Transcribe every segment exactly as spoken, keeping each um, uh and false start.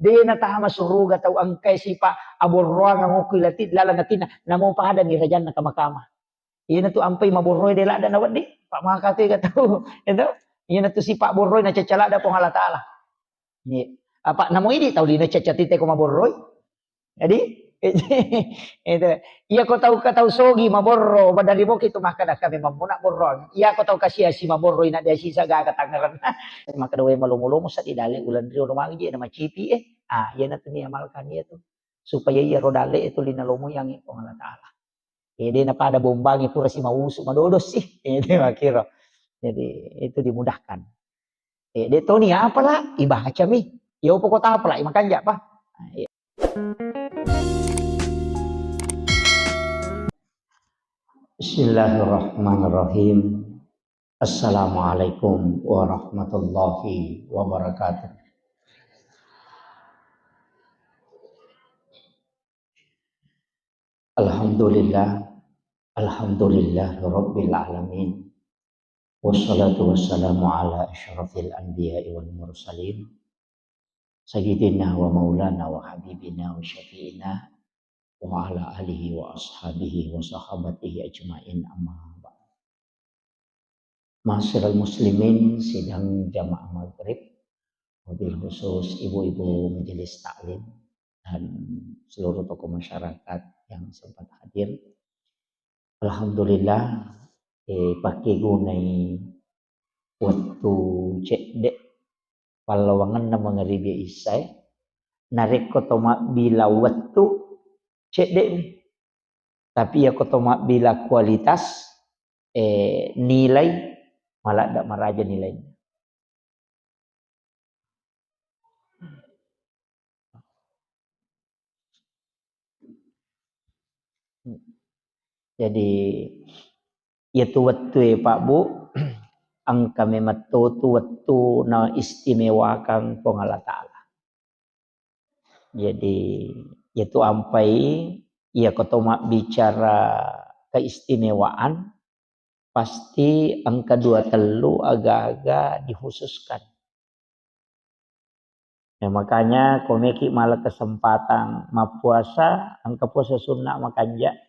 De' natama suruga tau engkai sipa' aborroang ngokki lati-, laleng atinna, namo padami rajanna kama-kama. Iyanatu ampai maborroe de' ladda nawedding, pa' maka tu ega tau, itu. Iyanatu sipa' borroe nacacca ladda Puang Allah Taala. Iya. Apa' namo idi' tau lino cacca tite ko maborroe. Jadi, itu. Iya ko tau ka tau sogi maborro, badari boki tu makkada kami mammuna borroang. Iya ko tau kasiasi maborro ina dia sisa gaga tangerang. Makkada we malomo-lomo sadi dale ulan rio no magi na macipi eh. Ah, iyanatu ni amalkan iya tu. Supaya iya ro dale itu lina lomo yang Puang Allah Taala. Eh, de' napada bombangi pura si mausu madodo sih. Eh, de' makkiro. Jadi, itu dimudahkan. Eh, de' toni apa lah, ibacami. Yo pokok apa lah, makanja pa. Nah, iya. Bismillahirrahmanirrahim. Assalamualaikum warahmatullahi wabarakatuh. Alhamdulillah. Alhamdulillah Rabbil Alamin. Wassalatu wassalamu ala asyrafil anbiya'i wal mursalin. Sayyidina wa maulana wa habibina wa syafi'ina wa ala alihi wa ashabihi wa sahabatihi ajma'in, amma ba'd. Ma'asyiral muslimin, sidang jamaah maghrib, wabil khusus ibu-ibu majelis taklim dan seluruh tokoh masyarakat yang sempat hadir. Alhamdulillah, eh, pakkegunai wettu cedde' pallawangenna mangaribi isyae. Narekko to mabbila wettu, cedde'mi. Tapi iya ko to mabbila kualitas, eh, nilai, maladda maraja nilaina. Jadi, iyatu wettue, Pak, Bu, engka memang totu wettu naistimewakang Puang Allah Taala. Jadi, iyatu ampai, iya ko to mabbicara keistimewaan, pasti engka dua tellu aga-aga dikhususkan. Ya, makanya ko meki mala kesempatan mappuasa, engka puasa sunna makanja.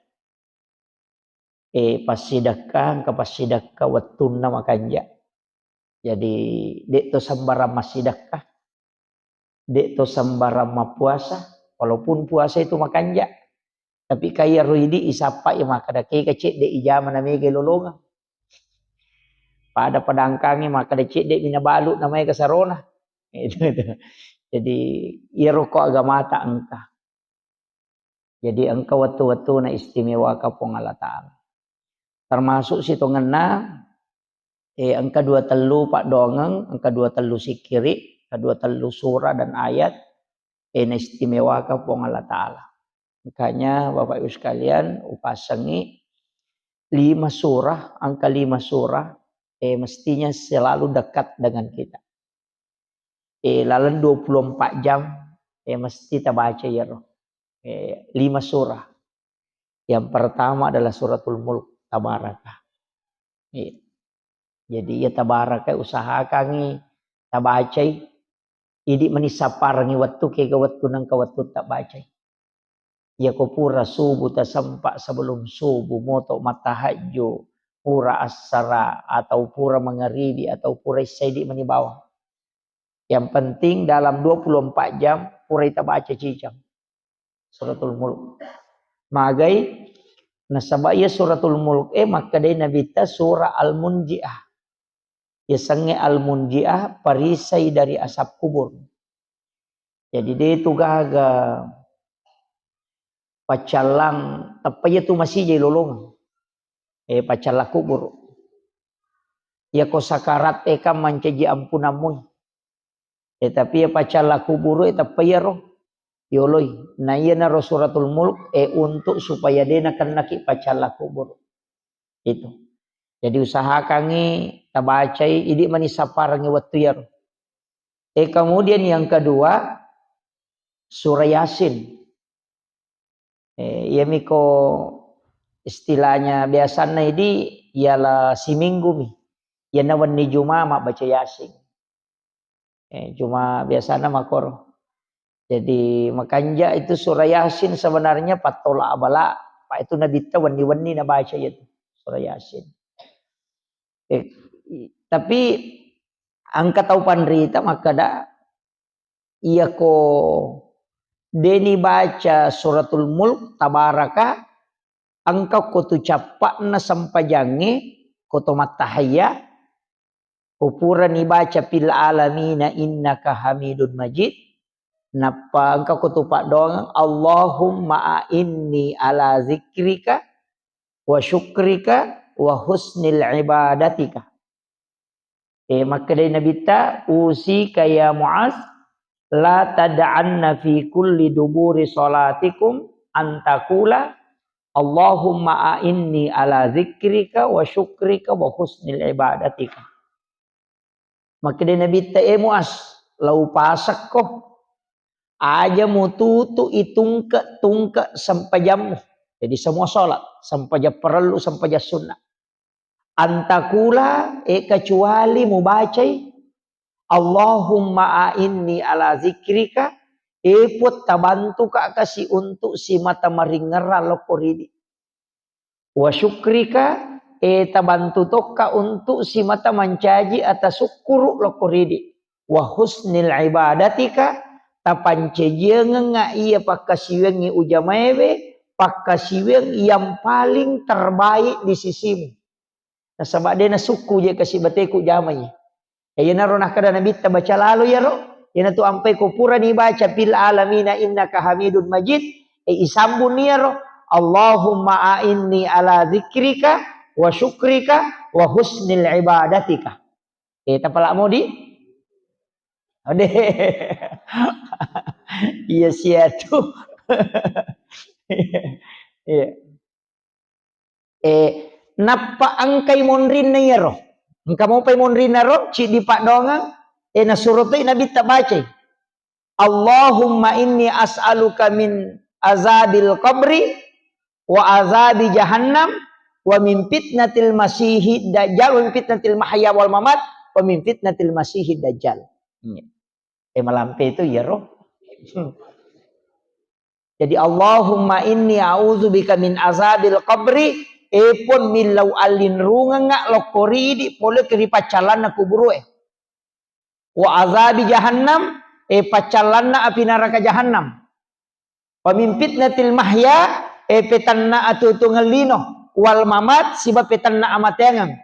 Eh, passidekka, engka passidekka wettunna makanja. Jadi, de' to sembarang massidekka, de' to sembarang mappuasa, walaupun puasa itu makanja. Tapi kaya ro idi' isappai makkada kega cedde' ijama na mega lolongeng. Pada padangkangi makkada cedde' mi nabalu na maega sarona. Itu, itu. Jadi, iyaro ko agamata engka. Jadi, engka wettu-wettuna istimewaka Puang Allah Taala. Termasuk sitongenna, eh, engka dua tellu paddoangeng, engka dua tellu sikkiri, engka dua tellu surah dan ayat, eh, naistimewaka Puang Allah Taala. Makanya, Bapak Ibu sekalian, upasengi lima surah, engka lima surah, eh, mestinya selalu dekat dengan kita. Eh, laleng dua puluh empat jam, eh, mesti tabaca iyaro. Eh, lima surah. Yang pertama adalah Suratul Mulk, Tabaraka. Iya. Jadi, iya, Tabaraka usahakangi tabacai, idi' mani sapparengngi wettu, kega wettu nengka wettu tabacai. Iya ko pura subuh tasempa, sebelum subuh moto mattahajju, pura assara atau pura mangaribi atau pura isya, idi' mani bawang. Yang penting dalam dua puluh empat jam pura ita baca cicang Suratul Mulk. Magai nasaba iya Suratul Mulk e makkedai Nabitta surah Al-Munjiah. Yasengnge Al-Munjiah, perisai dari asap kubur. Jadi, de' tu gaga paccallang, teppa iya tu masijai lolongeng. Eh, paccallang kubur. Iya ko sakarat e kan mancaji ampunammu. Eh, tapi iya paccallang kubur e teppa iyaro yoloi. Na iyanaro Suratul Mulk, eh, untuk supaya de' nakennaki paccallang kubur. Itu. Jadi, usahakangi tabacai, idi' mani sapparengngi wettu iyaro. Eh, kemudian yang kedua, surah Yasin. Eh, iyami ko istilahnya biasanna idi' iala siminggu mi. Iyana wenni Juma mabbaca Yasin. Eh, cuma biasana makkoro. Jadi, makanja itu surah Yasin sebenarnya pattola abala, apa itu Nabitta wenni-wenni nabaca itu surah Yasin. Eh, i-, tapi engka tau panrita makkeda, iyako deni baca Suratul Mulk, Tabaraka, engka ko tu cappa'na sempajangnge, ko to mattahayya, ko purani baca fil alamina innaka hamidun majid, nappa engka ko tu paddoangeng, Allahumma a'inni ala zikrika wa syukrika wa husnil ibadatika. Eh, makkedai Nabitta, "Usika ya Muaz, la tad'anna fi kulli duburi salatikum antakula, Allahumma a'inni ala zikrika wa syukrika wa husnil ibadatika." Makkedai Nabitta, "Eh Muaz, lau pasakko, aja mututu itungke-tungke sempajammu." Jadi semua sholat, sempajang parellu, sempajang sunnah. Antakula, eh, kecuali mubacai, "Allahumma a'inni ala zikrika," eh, Puang, tabantuka kasi untuk simata maringerra lokko ridi. "Wa syukrika," eh, tabantu tokka untuk simata mancaji atasukkuru lokko ridi. "Wa husnil ibadatika," tapancajiangengnga iya pakkasiwiangngi ujamaewe, pakkasiwiang yang paling terbaik di sisimu. Nasaba de nasukku je kasi bateku jamai. E, iyanaro nakkeda Nabitta, "Baca lalo iyaro." Iyanatu ampai ko purani baca, "Fil alamina innaka hamidun majid," e, isambung iyaro, "Allahumma a'inni ala zikrika wa syukrika wa husnil ibadatika." E, tapala modi? Ode. Iya siatu. Iya. Eh, nappa engkai monrinna iyaro. Engka mopai monrinna ro, ciddi paddoangeng, eh, nasuro toi Nabitta bacai, "Allahumma inni as'aluka min azabil qabri wa azabi jahannam wa min fitnatil masihid dajjal wa min fitnatil mahya wal mamat wa min fitnatil masihid dajjal." Eh, malampe itu iyaro. Jadi, "Allahumma inni a'udzubika min azabil qabri," e Puang, millau allinrungengnga lokko ridi pole ri paccallanna kuburue. "Wa azabi jahannam," e paccallanna api naraka jahannam. "Wa min fitnatil mahya," e petanna atuo-tuongeng lino, "wal mamat," siba petanna amateangeng.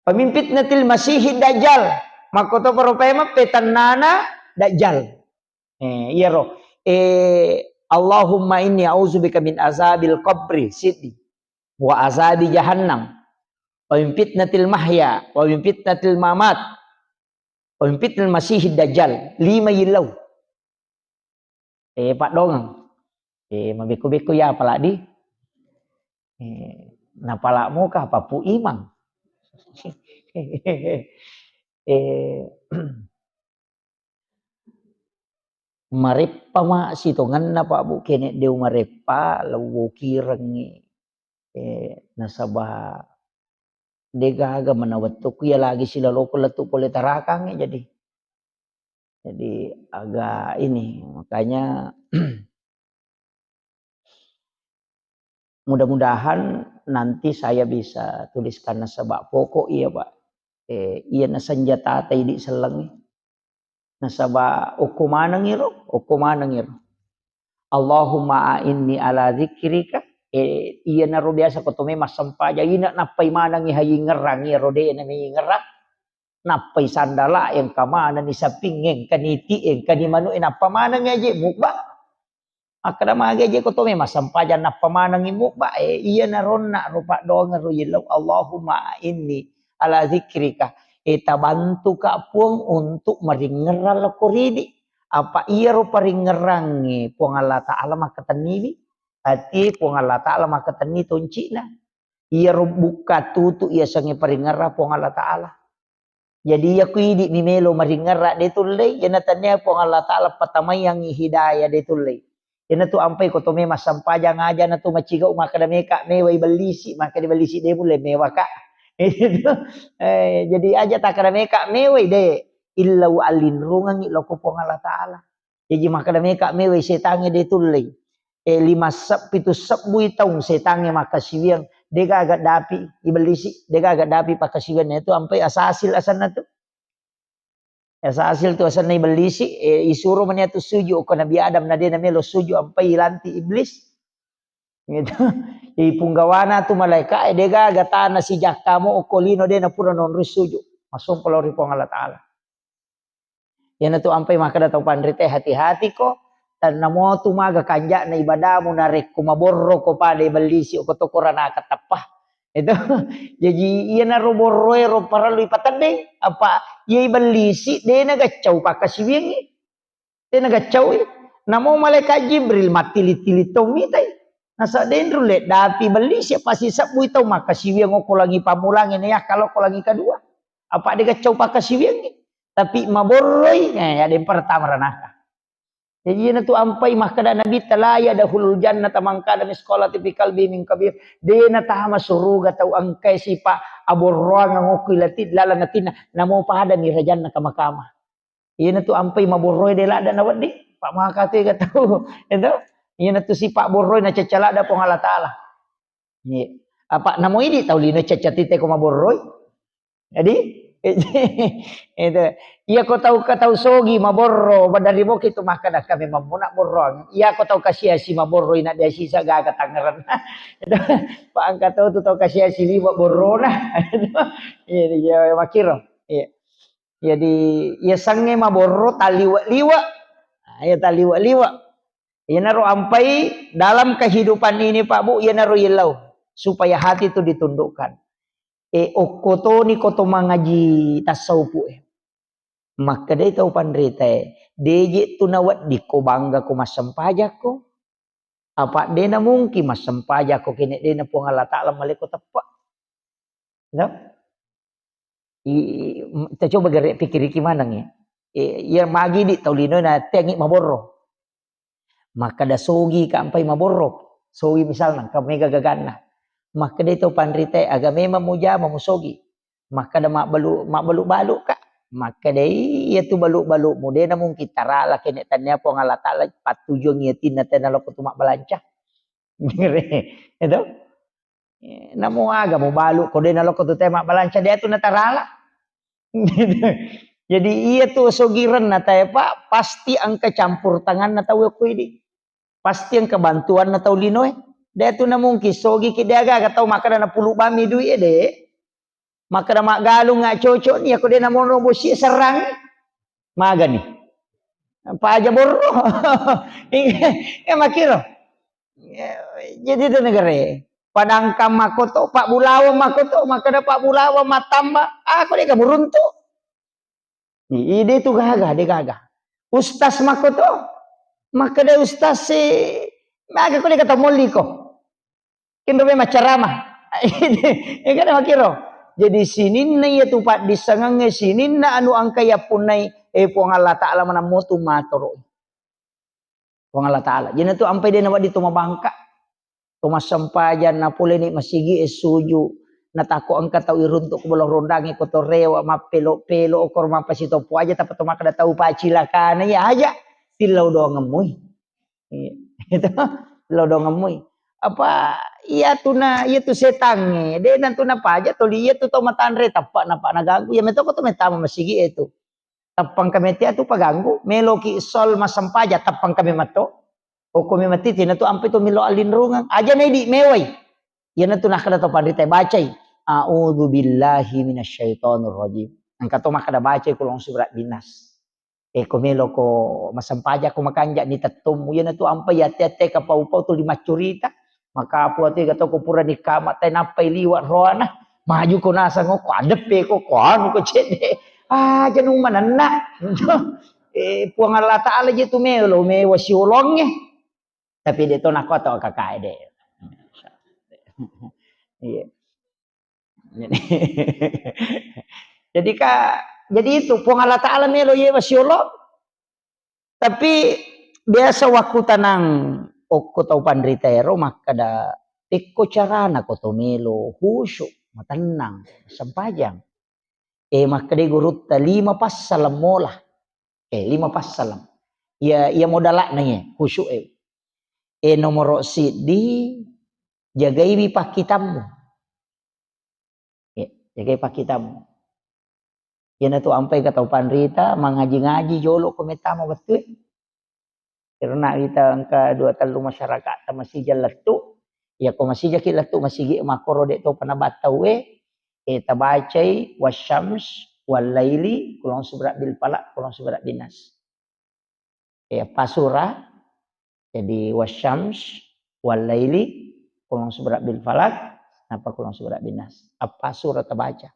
"Wa min fitnatil masihid dajjal," makkotoparo paimeng petannana dajjal. Eh, iyaro. Eh, "Allahumma inni a'udzubika min azabil qabri," siddi. "Wa azabi jahannam. Wa min fitnatil mahya, wa min fitnatil mamat, wa min fitnatil masihid dajjal." Lima yillau. Eh, paddoangeng. Eh, mabekko-bekko ya apalagi. Eh, napala moka apa Pu Imang. Eh, mareppa ma sitongenna Pak Bu, kene deu mareppa, lewwo kirengngi. Eh, nasaba degaga mana wettukku ya lagi silaloko lettu pole tarakangngi jadi. Jadi agak ini, makanya mudah-mudahan nanti saya bisa tuliskan nasaba pokok iya, Pak. Eh, iya na senjata ta idi sellengngi. Nasaba okko maneng iro, okko maneng iro. "Allahumma a'inni ala dzikrika." Eh, iyanaro biasa ko tome massempajang, ina nappai manengngi hayingerang iyaro de na meyingerang. Nappai sandala, engka manenni saping, engka niti, engka ni manu, eh, nappa maneng aje mubba. Makkeda magi aje ko tome massempajang nappa manengngi mubba, eh, iyanaro onna ro paddoangeng ro yellau, "Allahumma a'inni ala dzikrika." Eh, tabantuka Puang untuk maringerang lokko ridi. Apa iyaro paringerangnge Puang Allah Ta'ala makkatenniwi. Ati Puang Allah Ta'ala makkatenni toncina. Iyaro bukka tutu iyasengnge paringerang Puang Allah Ta'ala. Jadi, iya ku idi mi melo maringerang de tullei, iyana tennia Puang Allah Ta'ala patamaiyangngi hidayah de tullei. Iyanatu ampai ko tome massempajang aja natu macigau makkeda meka mewai bellisi, makkeda bellisi de mulle mewaka. Eh, jadi aja takkeda meka mewai de. illau allinrungengngi lao ko Puang Allah Ta'ala. Jaji makkeda meka mewai setangnge de tullei. E, lima seb-, pitu sebbui taung setangnge makkasiwiang, de gaga dapi ibellisi, de gaga dapi pakkasiwiang itu ampai asasil asanna tu. Asasil tu asanna ibellisi, e, isuro mani atu sujud ko Nabi Adam na de namelo sujud ampai ilanti iblis. Gitu. Ipunggawana tu malaika, e, de gaga tana sijakka mo okko lino de napura nonroi sujud. Massompa lao ri Puang Allah Ta'ala. Iyanatu ampai makkeda tau panrita, hati-hati ko, tennamo tu maga kanja'na ibadamu narekko maborro ko pada ibellisi ko to koranaka teppa. Itu. Jaji iyanaro borroe ro parellu ipateddeng, apa iya ibellisi de nagaccau pakkasiwiangngi. De nagaccaui. Namo malaikat Jibril mattili-tili tau mitai. Nasa denru leddapi bellisi pasti sebbui tau makkasiwiang okko langi pammulangnge na yakka lao ko langi kedua. Apa de gaccau pakkasiwiangngi. Tapi maborroi, eh, ya de pertama ranaka. Jadi iyanatu ampai makkeda Nabi, "La yadkhulul jannata man kana misqala dzarratin fi qalbihi min kabir." De natama suruga tau engkai sipa aborroang okko ilati laleng atinna, namo pada mi rajanna kama-kama. Iyanatu ampai maborroe de ladda nawedding, pa maka tu ega tau. Itu. Iyanatu sipa borroe nacacca ladda Puang Allah Ta'ala. Iya. Apa namo idi tau lino cacca tite ko maborroi. Jadi itu. Iya ko tau ka tau sogi maborro, badari boki tu makkeda kami mammuna borroang. Iya ko tau kasiasi maborroi na biasisa gaga tangerang. Itu. Pa engka tau tu tau kasiasi liwa borrona. Iya, iya, makiro. Iya. Jadi, iya sangnge maborro taliwe-liwe. Nah, iya taliwe-liwe. Iyanaro ampai dalam kehidupan ini, Pak Bu, iyanaro yellau supaya hati itu ditundukkan. E, okko toni ko to mangaji tasawufu e. Makkedai tau panrita e, deje tu nawedding ko bangga ko massempajang ko. Apa de na mungkin massempajang ko kene de na Puang Allah Ta'ala maleko teppa. No? I, i, m-, kita coba gare pikiriki maneng ya. E, iya magi di tau lino na tengi maborro. Makkeda sogi ka ampai maborro. Sogi misalna, ka mega gaganna. Makkeda tau panrita e, aga memang mujama musogi. Makkeda mabbalu-, mabbalu-balu ka. Makkeda iya tu balu-balu mu de na mungkin tarala kene tania Puang Allah Ta'ala pattujuang iya tinna tena loko tu mabbalanca. Itu. Eh, namo aga mubalu ko de naloko tu tau mabbalanca de tu natarala. Jadi iya tu sogirenna tau e, Pak, pasti engka campur tanganna tau e ko idi. Pasti engka bantuanna tau lino e. De tu na mungkin sogi ki de aga-aga tau makkeda napulu bami dui e de. Makkeda maggalung nga cocok ni, ako de namono bosi serang. Magani. Paja borro. Eh, makiro. Jadi itu negara. Padangkang makoto, Pak Bulawa makoto, makkeda Pak Bulawa matamba, ako de kamu runtu. Ide tu gaga, de gaga. Ustaz makoto, makkeda ustaz si, maga ko de kata molliko. Kenro memang ceramah. Iya kan makiro. Jadi sininna iya tu paddissengengnge, sininna anu engka yappunnai, eh, Puang Allah Ta'ala manammo tu matoro. Puang Allah Ta'ala. Jadi tu ampai de nawedding tu mabangka. Tu massempajang napoleni masigi e suju. Natako engka tau iruntuk ko bolo rondangi ko to rewa mappelo-pelo okor mappasitopo aja tappa to makkeda tau pacilakana iya aja. Tillau doang mui. Iya. Itu lodongemmui. Apa iya tu na, iya tu setangnge, de na tu napaja toli iya tu tau matanre tappa napa naganggu. Iya metoko tu metama masigi e tu. Tappang kami tia tu paganggu, meloki sol masempaja tappang kami matto. Okko mi mati tina tu ampe tu melo alinrungang. Aja na idi mewai. Iya na tu nakkeda tau panrita bacai. A'udzu billahi minasyaitonir rajim. Engka to makkeda bacai kulong surat binas. E, ko meloko masempajang ko makanja ni tettommu, iyanatu ampai ate-ate kapau-pau tuli maccurita. Makapu ate gato ko purani kama tai nappai liwa roana. Maju ko nasang ko adeppe ko, ko anu ko cedde. Aja nu manenna. E, Puang Allah Ta'ala je tu melo, mewa siolongnge. Tapi de to nakoto kakae de. Iya. Jadi, ka, jadi itu Puang Allah Ta'ala melo yewa siolo. Tapi biasa waktu tanang okko tau panrita ero makkeda, tekko carana ko to melo khusyuk, matennang, sempajang. Eh, makkedai gurutta, lima passaleng mola. Eh, lima passaleng. Iya, iya modala'na iya, khusyuk e. Eh, nomoro siddi, jagaiwi pakkitammu. Ya, jagai pakkitammu. Iyanatu ampai ka tau panrita, mangaji-ngaji jolo ko mettama wettue. Karena kita engka dua tellu masyarakat ta masija lettu. Ya, ko masijaki lettu masigi makkoro de topa nabattau e, eh, tabacai wasyams, wallaili, kulong subra bil falaq, kulong subra bin nas. Eh, eppa sura. Jadi wasyams, wallaili, kulong subra bil falaq, napa kulong subra bin nas. Eppa sura tabaca.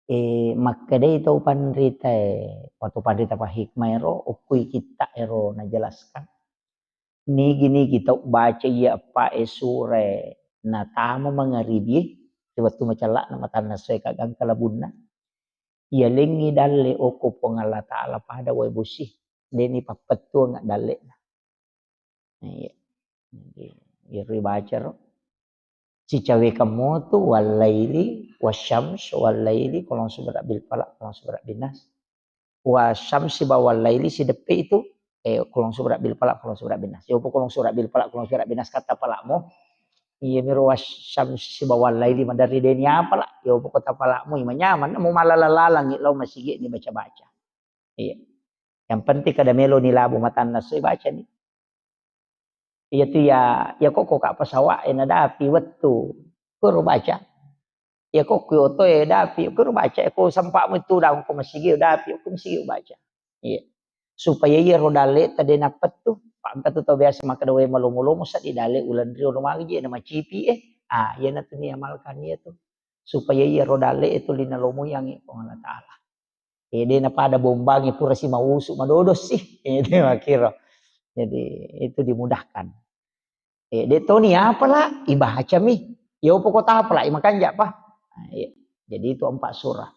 Eh, makkedai tau panrita e, atau panrita pahikmah ero, okkui kitta ero najelaskan. Nigi-nigi tau baca iya eppa e sura e natama mangaribie, wettu macella'na matanna soe kagangka labunna. Iyalengngi dalle okko Puang Allah Ta'ala pada wae bosi. Deni pappettuang dalle'na. Iya. Jadi, iyaro ibaca ro. Sicawekang motu, wallaili, wasyams, wallaili, kulong subra bil falaq, kulong subra bin nas. Wasyams sibawa wallaili sideppe itu, eh, kulong subra bil falaq, kulong subra bin nas. Yopo kulong subra bil falaq, kulong subra bin nas kata palakmu. Iya miro wasyams sibawa wallaili maderri deni apa lah. Yopo kota palakmu, imanyaman, mau malala-lalangi, lau masigi ni baca-baca. Iya. Yang penting kada melo ni labu matanna soi baca ni. Iya tu ya, ya kok, kok ka pesawat e nadapi wettu. Kuro baca. Ya kok ku oto e dapi, kuro baca. Ya ko sempakmu itu daung ko masigi dapi, ko masigi baca. Iya. Supaya iya ro dalle tadi napettu. Pak engka tu tau biasa makkeda wae malomo-lomo seddi dalle ulan rio lo magi je na macipi eh. Ah, iya natu ni amalkan iya tu. Supaya iya ro dalle itu lina lomo yang Puang Allah Ta'ala. Eh, de napada bombangi pura si mausu madodo sih. Eh, de makkiro. Jadi, itu dimudahkan. Eh, de toni apa lah, ibacami. Ya, upo kota apa lah, imakanja apa. Nah, iya. Jadi, itu empat surah.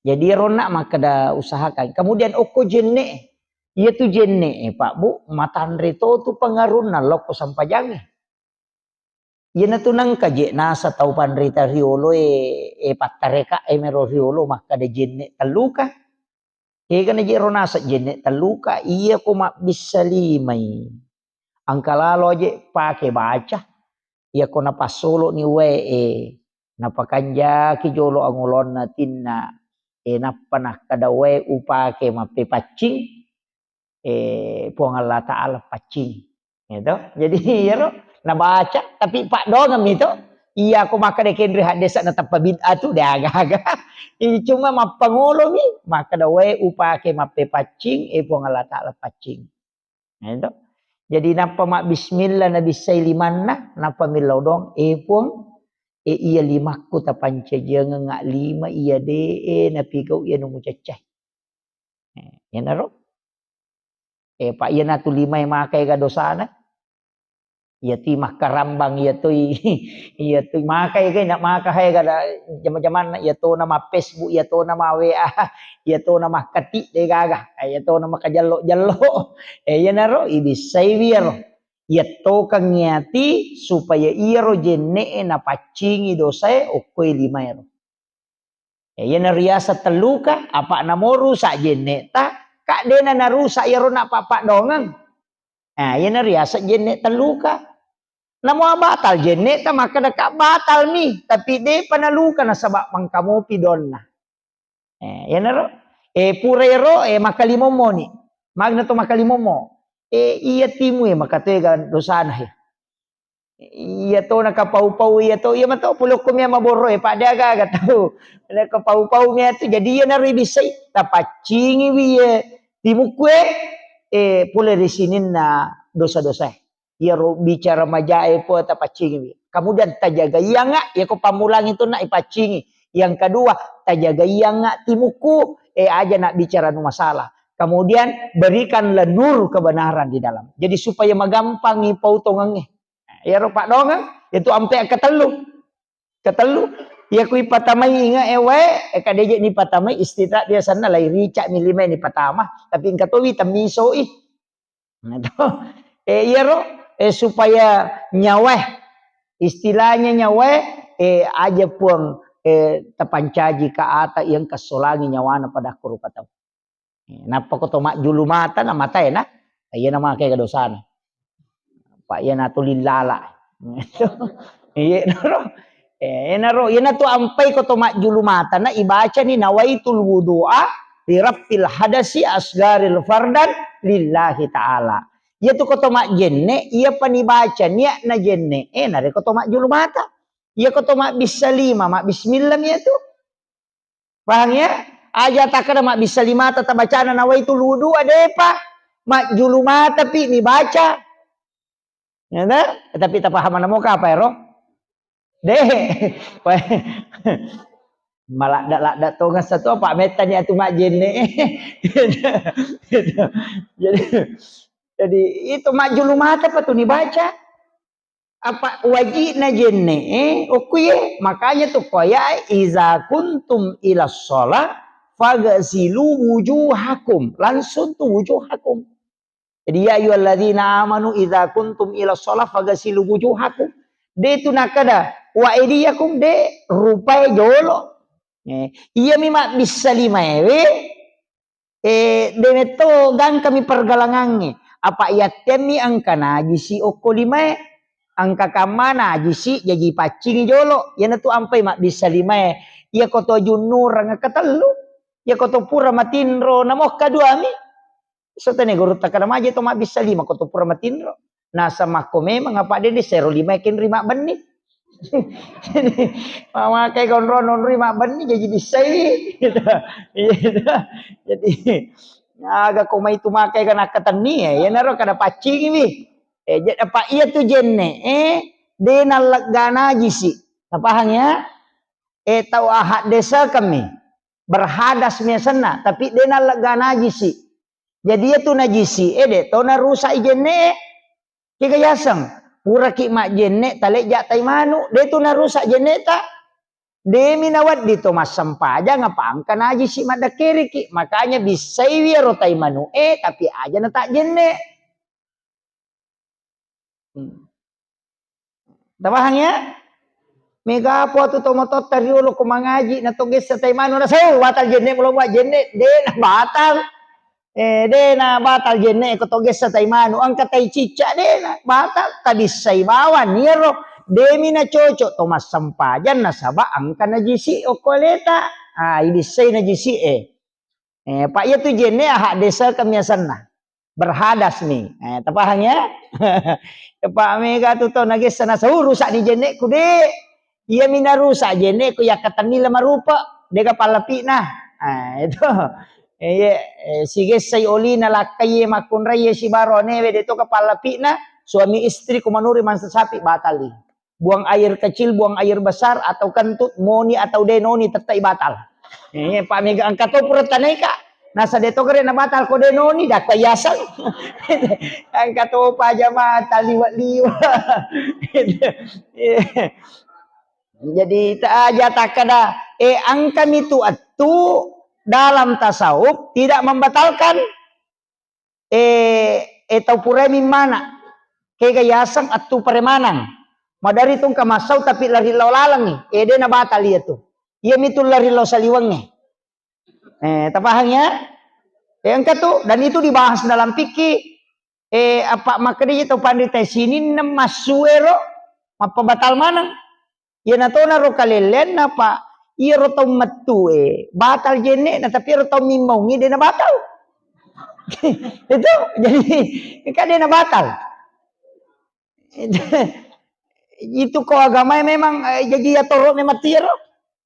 Jadi, ronna makkeda usahakan. Kemudian, okko jenne. Iya tu jenne, eh, Pak Bu, matanre to tu pengarunna lokko sampajange. Iyanatu nengka je nasa tau panrita riolo e, e pattareka e mero riolo makkada jenne telluka. Kegana je ro nasa jenne telluka, iya ko mabbissa limai. Engka lalo aje pake baca. Iya ko napassolo ni wae e, napakanjaki jolo angolonna tinna e, nappa nakkada wae upake mappepaccing. Eh, Puang Allah Ta'ala paccing. Gitu. Jadi, iyaro nabaca, tapi paddoangeng mi to. Iya, ko makkeda kenre haddesa nateppa bid'ah tu, de aga-aga. Ini cuma mappangolo mi, makkeda wae upake mappepaccing, eh, Puang Allah Ta'ala paccing. Gitu. Jadi, nappa mabbismillah nabissai limanna, nappa millau doang, eh, Puang, eh, iya limakku tapancajiangeng lima iya de, eh, napigau iya nu mucaccai. Eh, iyanaro. Eh, pa iyanatu limae makaega dosana. Iyatui makkarambang, iyatui, iyatui makaega, na maka haega da jama-jamanna, iyatona ma Facebook, iyatona ma W A, iyatona makkati de gaga, eh, iyatona makajello-jello. Eh, iyanaro ibissaiwi iyaro. Iyattokeng iyati supaya iyaro jenne'e napaccingi dosae okkoe limaero. Ya, iyana riaseng telluka, apa namo rusak jenne'ta, ka dena narusak iyaro napappaddoangeng. Nah, iyana riaseng jenne telluka. Namo batal jenne'ta, makkeda ka batal mi, tapi depa naluka nasaba mangkamopi donna. Eh, iyanaro, eh, pura ero, eh, makkalimommo ni. Magna to makkalimommo. Eh, iya timu, eh, makatoega dosana, eh. Iya to nakapau-pau iya to, iya mato pole okko mia maborro e, pa de aga-aga tau. Nakapau-pau mia tu, jadi iyanaro ibissai, tapaccingiwi iye timukku e, eh, pole ri sininna dosa-dosa e. Iyaro bicara maja e po tapaccingiwi. Kemudian tajagaianga, iya ko pammulang itu nak ipaccingi. Yang kedua, tajagaianga timukku, eh, aja nak bicara nu masalah. Kemudian berikanlah nur kebenaran di dalam. Jadi supaya magampangi pautongengnge. Iyaro paddoangeng, itu ampe ketellu. Ketellu. Iya ku ipatamai inge e wae, eh, kadeje ni patamai istirahat biasanna lai rica mi lima ni patama, tapi engka towi temmisoi. Nah, to. Eh, iyaro, eh, supaya nyawae, istilahnya nyawae, eh, aja Puang, eh, tapancaji ka ata iya engka solangi nyawana pada akkoro ka tau. Eh, nappa ko to majjulu mata na matae na, iya na makai ka dosana. Pak, iya natu lillala. Iya naro. Eh, naro, iya natu ampai ko to majjulu mata na ibacani nawaitul wudu'a li rafil hadasi asgaril fardan lillahi ta'ala. Iya tu ko to majjenne, iya pani baca niat na jenne, eh, nare ko to majjulu mata. Iya ko to mabbissa lima, mabbismillah iya tu. Pahang ya? Aja takkada mabbissa limata tabacana nawaitul wudu'a, depa. Majjulu mata pi nibaca. Ya, dah? Tapi tapaham mana mau apa ero? Deh. Maladda-ladda tonga satu apa mettani atu majjenne. Jadi, jadi itu majjulu mata pa tu nibaca. Apa wajibna jenne, eh, okkuye. Makanya tu koya, "Iza kuntum ila sholah fagasilu wujuhakum." Langsung tu wujuhakum. Jadi, "Ya ayyuhalladzina amanu iza kuntum ila sholah fagasilu wujuhakum." De tu nakada, "Wa aidiyakum," de rupai jolo. Eh, iya mi mabbissa lima ewe, Eh, de metto gangkami pergalangangnge. Apa yattemmi engka najisi okko limae. Engka kamma najisi jaji paccingi jolo. Iyanatu ampai mabbissa limae. Iya ko to junnurang ketellu. Iya ko to pura matinro namokka duami. Setene guru takana maje to mabbissa lima ko to pura matinro. Nasa makko memang apa de, de sero lima kenri mabbenni. Jadi, mamakai konro nonri mabbenni jadi bissai. Gitu. Iya, gitu. Jadi, aga ko mai tu makai kana katenni ya, ya naro kada paccingi wi. Eh, jadi apa iya tu jenne, eh, de nallegga najisi. Napahang ya? Eh, tau ahad desa kami. Berhadas miasanna, tapi de nallegga najisi. Jadi iya tu najisi, eh, de to narusak i jenne, eh. Kega yaseng, puraki majjenne, talejja tai manu, de tu narusak jenneta. Demi nawedding to massempajang apa engka najisi maddakkeriki. Makanya bissaiwi ero tai manu e, tapi aja na tak jenne. Hmm. Tapahang ya? Mega apa tu to matotta riolo ko mangaji na to gessa tai manu na sau batal jenne, mulo buat jenne, de na batal. Eh, de na batal jenne ko to gessa tai manu, engka tai cicca de na batal, tabissai bawang iyaro, demi na cocok to massempajang nasaba engka najisi okko aleta. Ah, ibissai najisi e. Eh, pa iya tu jenne ahad desa kemiasanna. Berhadas mi. Eh, tapahang ya? Pa mega tu to nagessa na sau rusak ni jenneku de. Iya mi narusak jenneku yakkatenni le marupa, dega pallapina. Ah, itu. Eh, iya, eh, sigessai olina lakkai makkunrai sibaro anewe de to ka pallapina, suami istri ku manuri mansa sapi batali. Buang air kecil, buang air besar, atau kentut, moni atau denoni tettai batal. Eh, pa mega engka to pura tanaika. Nasa de to kare na batal ko denoni, dakka yaseng. Engka to pa jama taliwa-liwa. Jadi, ta aja takkada, eh, engka mi tu attu dalam tasawuf tidak membatalkan, eh, eh, tau purai mimmana. Kega yaseng attu paremanang. Madari tungka massau tapi lari lao lalengi. Eh, de na batal iya tu. Iya mi tu lari lao saliwengnge. Eh, tapahang ya? Eh, engka tu, dan itu dibahas dalam fikih. Eh, apa makkedai tau panrita sininna massuero mappabatal maneng. Iyana tona ro kalelleanna, Pak. Iyaro tau mettu e batal jenne'na, tapi iyaro tau mimmaungi de na batal. Itu jadi kan de na batal. Itu ko agamae memang, eh, jaji atoro memang tiaro.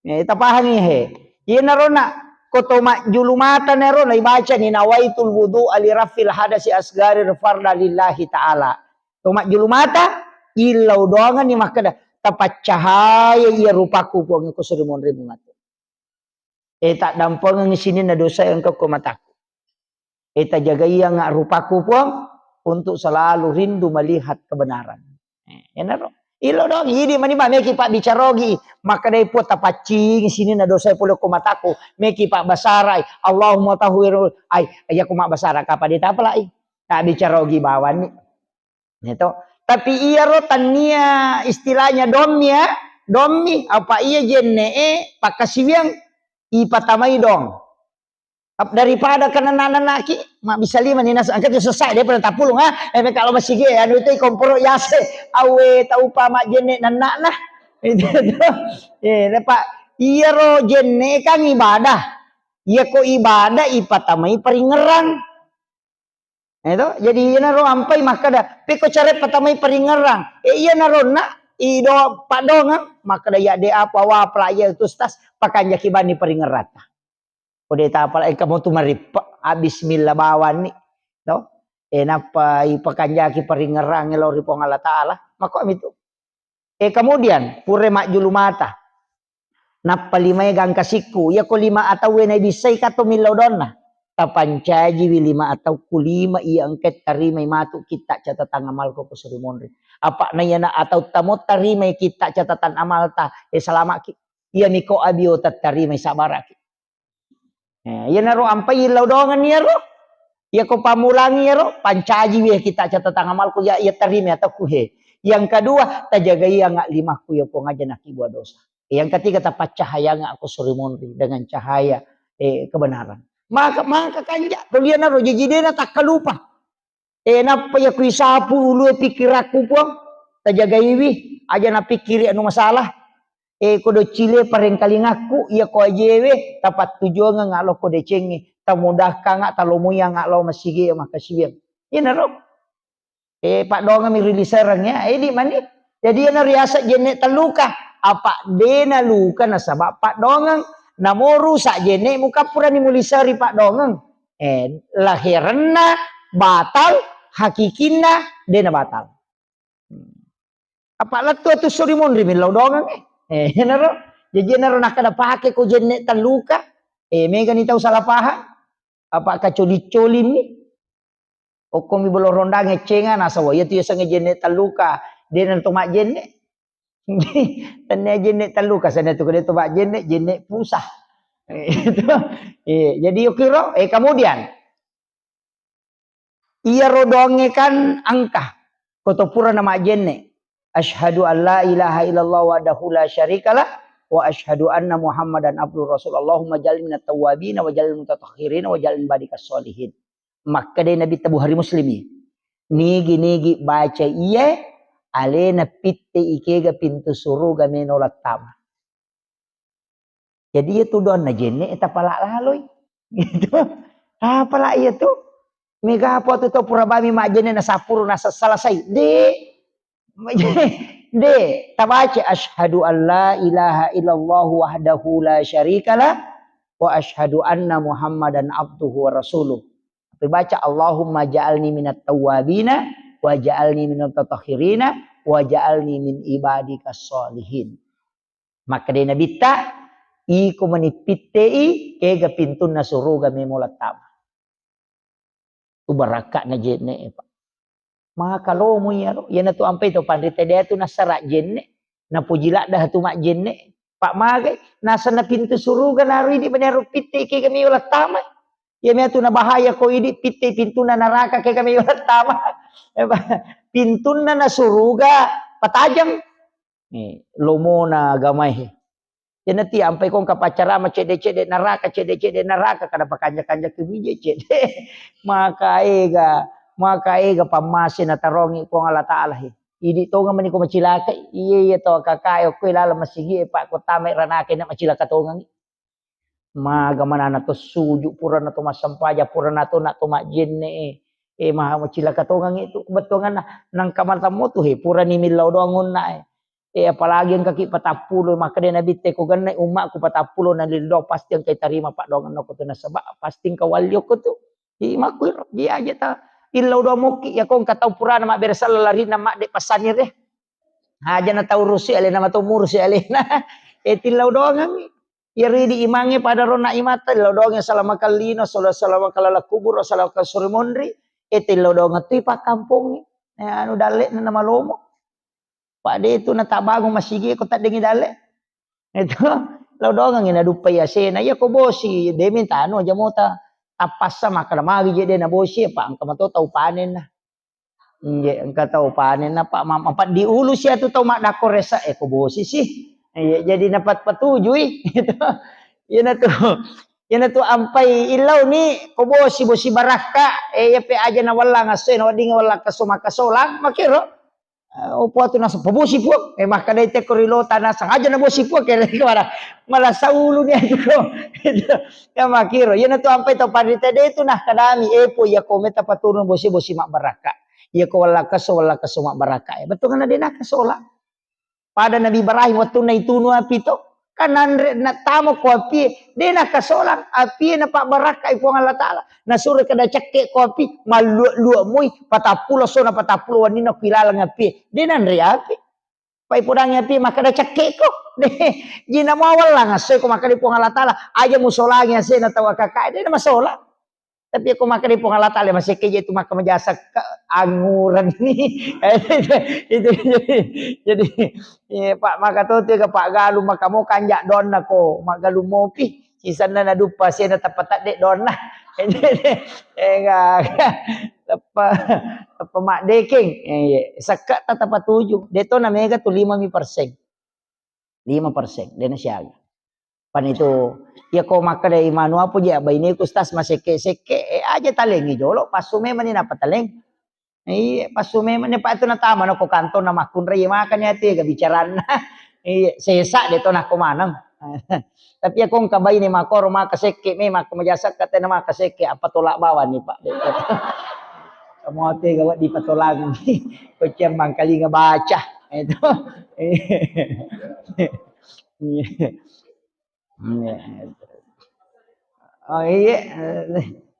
Eh, tapahangi he. Iyanaro na ko to majjulu mata nero na ibacani nawaitul wudu'a li rafil hadasi asgari farda lillahi ta'ala. To majjulu mata, illau doanganni makkeda, "Tapaccahaya iya rupaku, Puang, ko seri monrimu matu." Eh, taddampengengngi sininna dosa engka ko mataku. Eh, tajagaianga rupaku, Puang, untuk selalu rindu melihat kebenaran. Eh, enaro. Ilo dong, idi mani ba meki pabbicara ogi. Makkedai Puang, "Tapaccingi sininna dosa pole ko mataku." Meki pabbasarai, "Allahumma tahhir." Ai, iya ko mabbasara kapa de tapalai. Tabbicara ogi bawanni. Gitu. Tapi iyaro tannia istilahnya dommi ya, Dommi, apa iya jenne'e pakkasiwiang ipatamai dong. Ap-, daripada kenna nanna-nannaki, mabbissa lima ni nas-, engka tu sesai, dia pernah tapulung, ha? Eh, meka lo masigi, anu itu komporo yase, awe taupa majjenne nannana. Itu tu. Eh, lepa, iyaro jenne kan ibadah. Iya ko ibadah ipatamai paringerang. Eh, to? Jadi iyanaro ampai makkada, pekko cara patamai paringerang. Eh, iyanaro na, ido padongang, makkada ya de apa wa pelajar itu stas, pakanjaki bani paringerata. Ko de tapala engka mo tu marippe, ah, bismillah bawanni, to? Eh, nappa ipakanjaki paringerang lao ri Puang Allah Taala, makko mitu. Eh, kemudian, pura majjulu mata. Nappa limae gangka sikku. Iya ko lima atauwe naibissai kato millau donna. Tapancajiwi lima atauku lima iya engka tarimai matu kitta catatan amalku ko suri monri. Apa na iyana atau tamo tarimai kitta catatan amalta, eh, salamaki. Iya miko abio tattarimai sabaraki. Eh, iyanaro ampai illau doangenni iyaro. Iya ko pammulangi iyaro, pancaji weh kita catatan amalku ya, iya tarimi atau kuhe. Yang kedua, tajagai anga limakku ya Puang aja nakibua dosa. Yang ketiga, tapaccahayanga aku suri monri dengan cahaya, eh, kebenaran. Maka, maka kanja, tulianaro jajidena takkalupa. Eh, nappa iya kuisapu ulue pikkirakku, Puang, tajagaiwi, aja napikkiri anu masalah. Eh, ko doccile parengkalingakku, iya ko ajewe, tapattujuangeng alo ko decengnge, tamudahkanga, talomoianga lao masigi, makasiwiang. Iyanaro. Eh, paddoangeng mi rilisareng ya, edi mani. Jadi iyana riaseng jenne telluka. Apa dena luka nasaba paddoangeng. Namoru sa jenne mukappurani mulisari paddoangeng. Eh, laherenna batal, hakikinna dena batal. Apa lettu atu suri monri millau doangeng, eh. Eh, enaro. Jadi enaro nakkada pake ko jenne telluka. Eh, megani tau salah paham. Apa kacoli-colinni. Okkomi bolo rondang eccenga nasaba iya tu yasengnge jenne telluka. Dena to majjenne. Tennia jenne telluka, sana tu kede to majjenne, jenne pusah. Itu. Eh, jadi yukiro, eh, kemudian iyaro doangnge kan engka. Ko to purana majjenne. Asyhadu an la ilaha illallah wahdahu la syarikalah wa asyhadu anna Muhammadan abduhu rasul. Allahumma ja'alni minat tawwabin wa ja'alni mutatahhirin wa ja'alni badikas sholihin. Makkeda Nabitta Bukhari Muslimi. Nigi-nigi baca iye, alena pitte ikega pintu suruga meno lattama. Jadi iya tu doanna jenne tapala laloi. Gitu. Tapala iya tu. Mega apa tu tau pura bami majjenne na sapuru na sa-, salasai. De. De. Tabaca asyhadu an la ilaha illallah wahdahu la syarikalah wa asyhadu anna Muhammadan abduhu wa rasuluh. Tapi baca Allahumma ja'alni minat tawwabina wa ja'alni minat tatahhirina wa ja'alni min ibadikas sholihin. Makkeda Nabitta, iko mani pittei kega pintunna suruga memo lattama. Tu barakka'na jenne, Pak. Maka lomo iyaro, iyanatu ampai to panrita de tu nassara jenne, napuji ladda tu majjenne. Pak magai, nasenna pintu suruga naru idi mani aro pittei kega memo lattama. Iya matu nabahaya ko idi pittei pintunna naraka kega memo lattama. Pintunna na suruga patajang. Eh, lomona agamae. Iyanati ampai ko engka paccarama cedde-cedde naraka, cedde-cedde naraka, kada pakanja-kanja kebije cedde. Maka ega, maka ega pammase natarongi Puang Allah Taala he. Idi tonga mani ko macilaka, iya iya to kakae okko laleng masigi e, Pak, ko tamai ranake na macilaka tongangi. Maga manana to suju, purana to massampaja, purana to na to majjenne e. Eh, maha macilaka tongangi tu bettuanganna. Nangka matammo tu he, purani millau doang onna e. Eh, apalagi engkaki patappulo, makkeda Nabitte, ko gennai ummakku patappulo na lillau, pasti engkai tarima paddoangenna ko tu nasaba, pasti engka walli okko tu. Imakku iro, iya aja ta illau doang mokki, ya ko engka tau purana mabbere sella larinna madde passanire. Aja na tau rusi alena, matau murusi alena. Eh, tillau doangengngi. Iyaro idi imangnge pada ronna imatta, tillau doangengngi salama kallino, sala-, salama kalala kubur, salama suri monri. Eh, tillau doangeng tu ipakkampongngi. Eh, anu dalle'na namalomo. Pak de tu natabangung masigi ko taddengi dalle. Itu, lao doangengngi naduppai asena. Iya ko bosi, de mintanu aja mota. Tappassa makkeda magi je de nabosi, apa engka mato tau panenna. Inje, engka tau panenna, Pak, ma-, mapaddi ulu sia tu tau maddakko resa, eh, ko bosi sih. Iya, jadi napat patujui. Itu. Iyanatu, iyanatu ampai illauni ko bosi, bosi barakka, eh, iya pe aja na wallang assoe, na wedding wallang kaso makasolang, makiro. Eh, opo atu naseng pabosi, Puang. Eh, makkadai tekko ri lota naseng aja nabosi, Puang, kere kemana? Malah saulu ni aja ko. Itu. Ya makiro. Iyanatu ampai to panrita de tu nah kadami, eh, Puang, iya ko meta paturun bosi, bosi mabbarakka. Iya ko wallang kaso, wallang kaso mabbarakka. Eh, betul kan de nakasolang. Pada Nabi Ibrahim wettunna itunu api to, kan nanre nattama ko api, de nakasolang api, napabbarakkai Puang Allah Taala. Nasuro kada cekke ko api, mallua-lua moi, patappulo sona patappulo wenninna ko ilaleng api, de nanre api. Pai podangi api makkada cekke ko, de, jina mawallang assoe ko makkada Puang Allah Taala, aja musolangi asena tau akaka, de namasolang. Tapi ko makkeda Puang Allah Taala, masekke je tu maka majasa ke anguran ni. Itu, itu, jadi, jadi, eh, Pak, maka tu tiga Pak Galuh, maka mo kanjak donna ko, Mak Galuh mopi. Sisanna na duppa sena tappa tadde donna. Enggak, tappa, tappa mak dekeng. Eh, iya. Sekke ta tappa tuju. De to na mega tu lima mi persen. Lima persen, de na siaga. Pan itu, iya ko makkeda imanu apa je, baineku, Ustaz, masekke-sekke, eh, aja talengi jolo, passu memang ni napa taleng. Iya, passu memang ni, Pak, itu natama na ko kantor na makkunrai, iya, makanya tega bicaranna. Iya, sesa de to nako maneng. Tapi iya ko engka baine makoro maka sekke, memang maka majasa katena maka sekke, apa tolak bawang ni, Pak. Kamu tega wa dipatolang. Ko ciang mangkalinga baca. Itu. Iya. Iya. Oh, iya.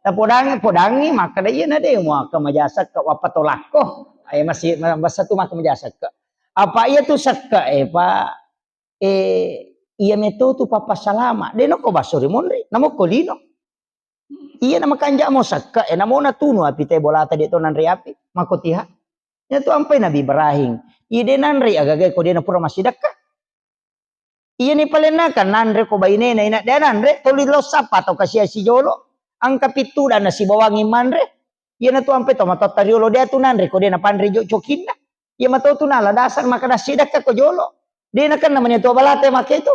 Tapodangi, podangi, makkeda iya na de, muaka majasakka, wappa tolakko. Ayo masih, masa tu maka majasakka. Apa iya tu sakka, eh, Pak? Eh, iya meto tu papa salama. De noko baso ri monri, namo ko lino. Iya na makanja mo sakka, eh, namo natunu api te bolata de to nanre api. Mako tiha. Iya tu ampai Nabi Ibrahim. Iya de nanre agaga ko de na pura massidakka. Iya ni palenna kan nanre ko bainena ina de nanre, toli lo sappa to kasia sijolo. Angka pittu dan nasibawangi manre. Iya na tu ampai to matotta riolo de tu nanre ko de na panre jo cokinna. Iya mato tu nala dasar maka dassidakka ko jolo. De na kan namanya tu balate make tu.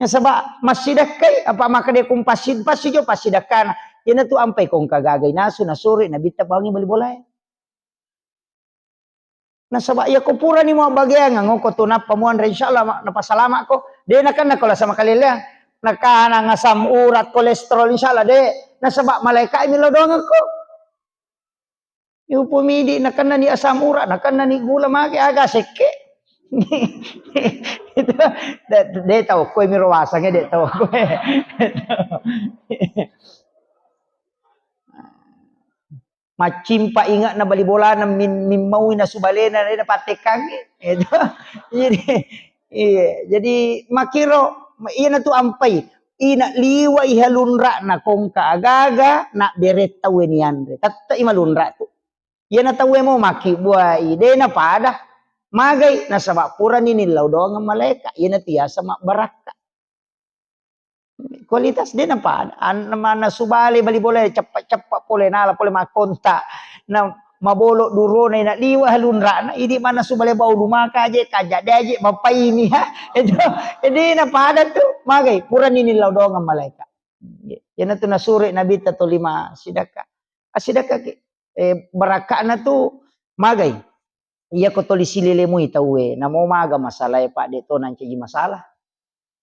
Nasaba massidakkai apa maka de kum passi, passi jo passidakkana. Iya na tu ampai ko engka gagai nasu nasuri nabitta bawangi bali bolae. Nasaba iya ko purani muabbageang, ngoko tu nappa muanre, insyaallah ma-, napasalama'ko. De nakenna ko lasa makaleleang. Nakanang asam urat, kolesterol, insyaallah de. Nasaba malaika mi lao doangekko. Upomidi nakennani asam urat, nakennani gula, mage aga sekke. Itu de, de tau koe miro wasange, de tau koe. Maccimpa inge'na bali bolana min-, mimmaui nasu balena, de napattekkangngi. Itu. Jadi, iya, jadi makkiro, iyanatu ampai. Ina liwa iha lunra'na kongka agaga, nabbere tauwe nianre. Tette i malunra tu. Iyana tauwe mo makkibbuai, de napada. Magai, nasaba purani nillau doangeng malaeka, iyanatu yaseng mabbarakka. Kualitas de napada. An-, mannasu bale bali bola ceppa-ceppa pole nala pole makkonta. Na mabolo durona ina liwa lunra'na, idi mannasu bale bau lumaka aje, kaja de aje, mapaini ha. Itu, de napada tu, magai, purani nillau doangeng malaeka. Iyanatu nasuro Nabitta toli massidakka. Assidakkaki, eh, barakka'na tu magai. Iya ko toli silele mui tauwe, namo maga masalae, Pak, de to nancaji masalah.